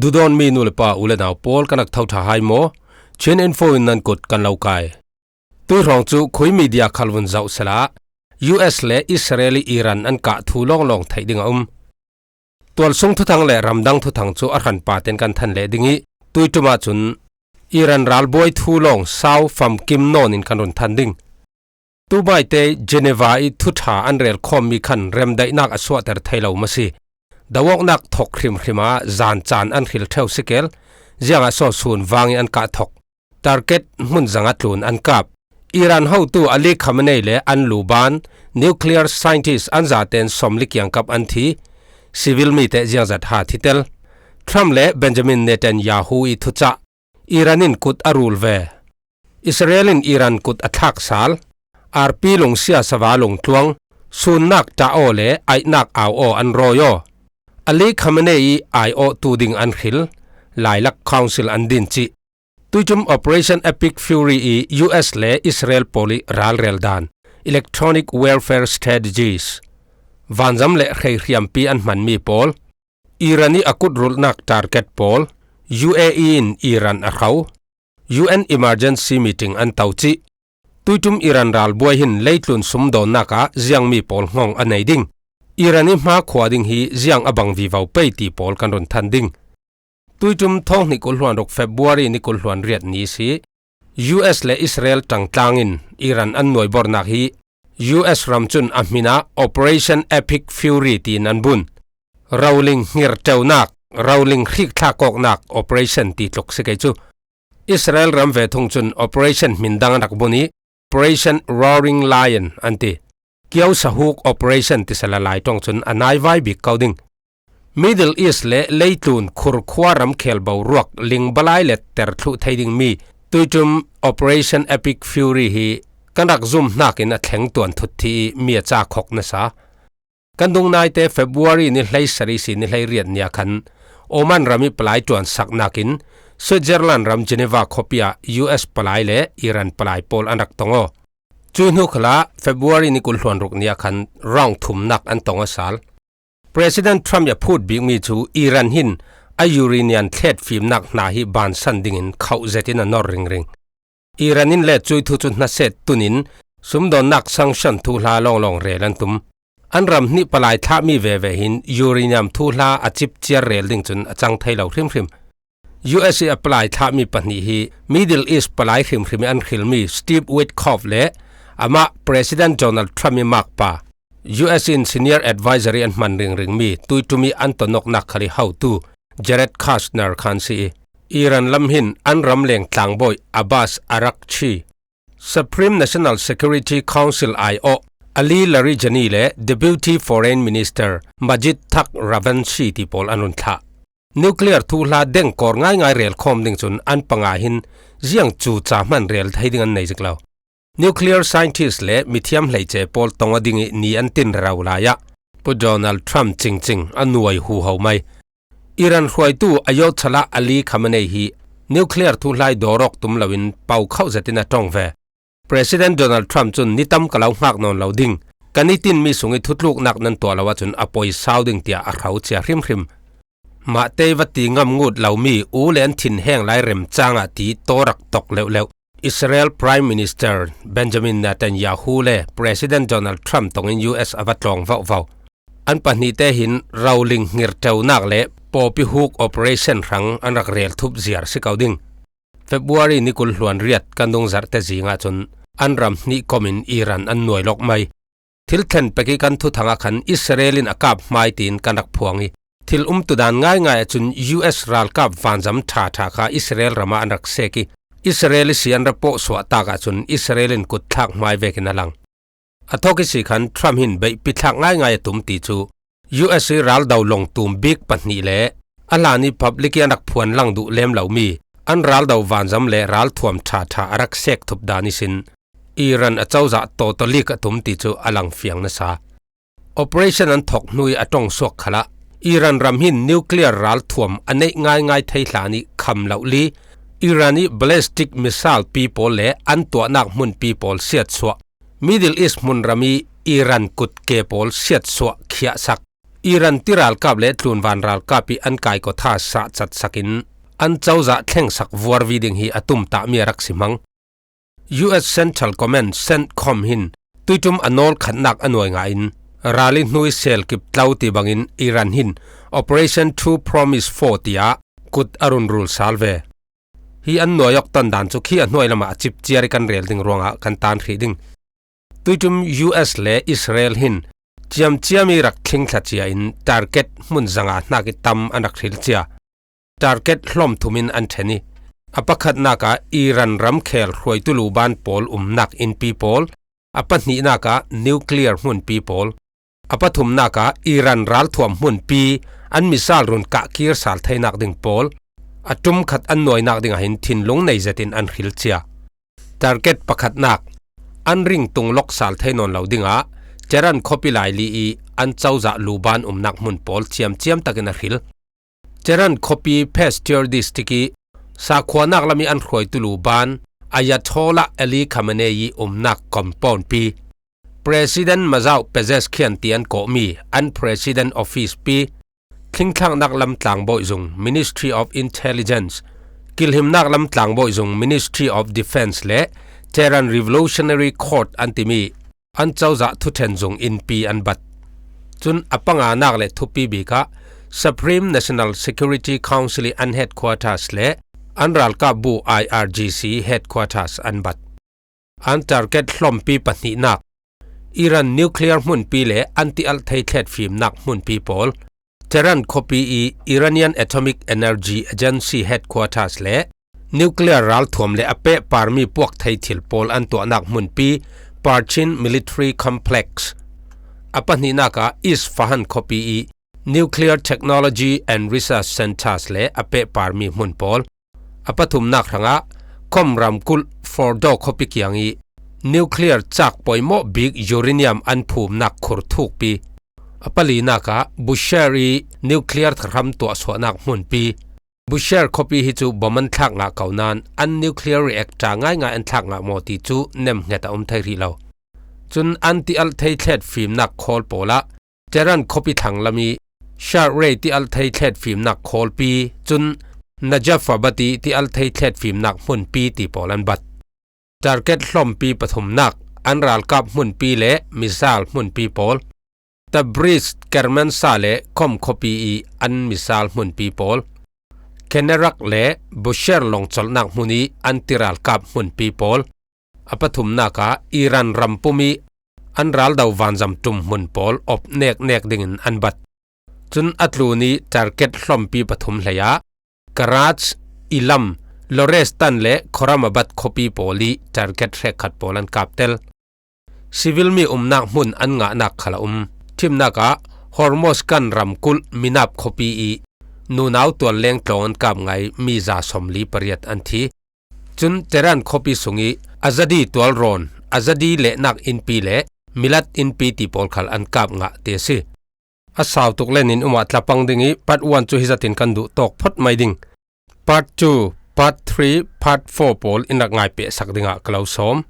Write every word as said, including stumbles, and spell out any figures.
Dudawn mi nu le pa u le nau pawl kan rak tho ṭha hai maw? Chin Info in nan kut kan lo kai. Tuihrawng cu khui media khal vun zoh sela U S le Israel i Iran an kah thu lawnglawng theih ding a um. Tualsung thuthang le ramdang thuthang cu a hranpa ten kan than leh ding i, tuiṭum ahcun Iran ralbuai thu lawng sau famkim nawn in kan run than ding. Tumaite Geneva i thuṭha an rel khawmmi khan remdaihnak a suahter thei lo maw si? Doawknak thok hrimhrim ah zan caan an hril ṭheu si kel, ziangah so sun vang i an kah thok? Target hmun zanga tlun an kap. Iran hotu Ali Khamenei le an luban nuclear scientist an zaten sawmli kiangkap an thi. Civil mite ziangzat ha thitel. Trump le Benjamin Netanyahu i thucah. Iran in kut a rul ve. Israel in Iran kut a thlak sal. Arpi lungsia sava lungtluang. Sunnak ṭah aw le aihnak au aw an rawi aw. Ali Khamenei i ai aw tu ding an hril. Lailak Council an din cih. Tuiṭum Operation Epic Fury i U S le Israel pawl i ralrel dan, Electronic Warfare Strategies, vanzam le hreihriampi an hmanmi pawl, Iran i a kutrulhnak target pawl, U A E in Iran a hro, U N Emergency Meeting an to cih. Tuiṭum Iran ralbuai hin leitlun sumdawnnak ah ziangmi pawl ngawng a nei ding, Iran i hmakhua ding hi ziang a bang vivo pei ti pawl kan run than ding. Tuiṭum thawng hnih kul hluan ruk February ni kul hluan riat ni si. U S le Israel ṭangtlang in Iran an nuaibornak hi U S ram cun a hmin ah Operation Epic Fury tiin an bun. Roling hngirṭeunak, roling hrikthlak awknak operation ti tluk si kei cu. Israel ram ve thung cun operation hmin dang an rak bun i Operation Roaring Lion an ti. Kiau sahuk operation ti sala lai ṭong cun a naivai bik ko ding. Middle East le leitlun khurkhua ramkhel boruak lingbalai le ter thluh thei dingmi tuiṭum Operation Epic Fury hi kan rak zum hnakin a thleng tuan thut thi i mi a ca khok nasa. Kan dungnaite February ni hleisarih si ni hleiriat ni ah khan Oman ram i palai ṭuan saknak in Switzerland ram Geneva khuapi ah U S palai le Iran palai pawl an rak tong aw. Cui hnu khalah February ni kul hluan ruk ni ah khan round thumnak an tong aw sal. President Trump i a phut bikmi cu Iran hin a uranium thlet fimnak hna hi bansan dingin khauh zetin a nor ringring. Iran in le cui thu cu hnaset tunin sumdawnnak sanction thuhla lawnglawng rel an tum. An ram hnih palai thlahmi veve hin uranium thuhla a cipciar rel ding cun a cang thei lo hrimhrim. U S i a palai thlahmi pahnih hi Middle East palai hrimhrim i an hrilmi Steve Witkoff le amah President Donald Trump i makpa, U S in senior advisor i an hman ringringmi tuiṭum i an tonawknak khal i hotu Jared Kushner khan si i, Iran lam hin an ramleng tlangbawi Abbas Araghchi, Supreme National Security Council aiawh Ali Larijani le Deputy Foreign Minister Majid Takht Ravanchi ti pawl an run thlah. Nuclear thuhla dengkawr ngaingai rel khawm ding cun an panga hin ziang cu ca hman rel thei ding an nei zik lo. Nuclear scientist le mithiam hleice pawl tong a ding i ni an tin rau lai ah Pu Donald Trump cingcing a nuai huho mai. Iran hruaitu Ayatollah Ali Khamenei hi nuclear thuhla i dawrawk tum loin pau khauh zetin a ṭong ve. President Donald Trump cun ni tam ka lo hngak nawn lo ding, ka nitinmi sung i thutluknak nan tuah lo ahcun a poi sau ding tiah a hro cia hrimhrim. Mahte va ti ngam ngut lomi u le an thinheng lai remcang ah ti tawrak tok leuhleuh. Israel Prime Minister Benjamin Netanyahu le President Donald Trump tongin U S a va tlawng vauhvau. An pahnihte hin roling hngirṭeunak le pawpi huk operation hrang an rak rel thup ziar si ko ding. February ni kul hluan riat kan dungzarhte zing ahcun an ram hnih komin Iran an nuai lawk mai. Thil thlen pek i kan thuthang ah khan Israel in a kap hmai tiin kan rak phuang i, thil umtudan ngaingai ahcun U S ralkap vanzam ṭhaṭha kha Israel ram ah an rak sek i, Israel i si an ra pawh suahtak ahcun Israel in kutthlak hmai vekin a lang. A thawk ihsi khan Trump hin beihpi thlak ngaingai a tum ti cu U S i raldo lawng tum bik pahnih le a hlan i public i an rak phuan lang duh lem lomi an raldo vanzam le ralthuam ṭhaṭha a rak sek thup dan ihsin Iran a cozah tawtawlik a tum ti cu a lang fiang nasa. Operation an thawk hnu i a ṭong suak khalah Iran ram hin nuclear ralthuam a neih ngaingai thei hlan i kham loh li, Iran i ballistic missile pi pawl le an tuahnak hmunpi pawl siatsuah, Middle East hmunrami Iran kut ke pawl siatsuah khiahsak, Iran tiralkap le tlunvan ralkap ih an kaikawtha sahchatsakin an cozah thlengsak vuarvi ding hi a tumtahmi a rak si hmang. U S Central Command, CENTCOM hin tuiṭum a nawl khatnak a nuai ngahin, rali hnuisel kip tlo ti bangin Iran hin Operation True Promise four tiah kut a run rul sal ve. Hi an nuai awk tondan cu khi a hnuai lamah a cipciar ih kan rel ding ruangah kan tan hrih ding. Tuiṭum U S le Israel hin ciamciam ih rak thlingthla cia in target hmun zanga hnak ih tam an rak hril cia. Target hlawm thum in an ṭhen ih, a pakhatnak ah Iran ramkhel hruaitu luban pawl umnak innpi pawl, a pahnihnak ah nuclear hmunpi pawl, a pathumnak ah Iran ralthuam hmunpi an missile run kahkir sal theinak ding pawl, a ṭum khat an nuainak dingah hin thinlung nei zetin an hril cia. Target pakhatnak, an ringtung lok sal thei nawn lo dingah Tehran khuapi laili ih an cozah luban umnak hmun pawl ciamciam takin a hril. Tehran khuapi Peshtior District ih sakhuanak lam ih an hruaitu luban Ayatollah Ali Khamenei ih umnak compound pi, President Masoud Pezeshkian ti an kawhmi an President Office pi, thlingthlaknak lam tlangbawi zung Ministry of Intelligence, kilhimnak lam tlangbawi zung Ministry of Defence le Tehran Revolutionary Court an timi an cozah thuṭhen zung innpi an bat. Cun a panganak le thupi bik ah Supreme National Security Council ih an headquarters le an ralkap bu I R G C headquarters an bat. An target hlawmpi pahnihnak, Iran nuclear hmunpi le an tialh thei thletfimnak hmunpi pawl, Tehran khuapi ih Iranian Atomic Energy Agency headquarters le nuclear ralthuam le a pehparmi puak thei thil pawl an tuahnak hmunpi Parchin Military Complex, a pahnihnak ah Isfahan khuapi ih Nuclear Technology and Research Centers le a pehparmi hmun pawl, a pathumnak hrangah Qom ramkulh Fordow khuapi kiang ih nuclear cak poimawh bik uranium an phumnak khur thukpi, a palinak ah Bushehr ih nuclear thahram tuahsuahnak hmunpi. Bushehr khuapi hi cu bom an thlak ngah ko nain an nuclear reactor ngaingai an thlak ngah maw ti cu nemhnget a um thei rih lo. Cun an tialh thei thletfimnak khawl pawl ah Tehran khuapi thlanglam ih Sharq Ray tialh thei thletfimnak khawlpi, cun Najafabad ih tialh thei thletfimnak hmunpi ti pawl an bat. Target hlawmpi pathumnak, an ralkap hmunpi le missile hmunpi pawl, Tabriz, Kermanshah le Qom khuapi ih an missile hmunpi pawl, Khenerak le Bushehr lawng colhnak hmun ih an tiralkap hmunpi pawl, a pathumnak ah Iran rampum ih an raldo vanzam ṭum hmun pawl op neknek dingin an bat. Cun a tlun ih target hlawmpi pathum hleiah Karaj, Ilam, Lorestan le Khoramabad khuapi pawl ih target hrekkhat pawl an kaptel. Civil mi umnak hmun an ngahnak khal a um. Ṭhimnak ah Hormozgan ramkulh Minab khuapi ih nunau tualleng tlawng an kap ngai mi za sawmli pariat an thi. Cun Tehran khuapi sungih Azadi tualrawn, Azadi lehnak innpi le Milat innpi ti pawl khal an kap ngah ti a si. A sau tuk len in um ah tla pang ding ih part one cu hi zatin kan duh tawk phot mai ding. Part two, part three, part four pawl in rak ngai pehsak dingah ka lo sawm.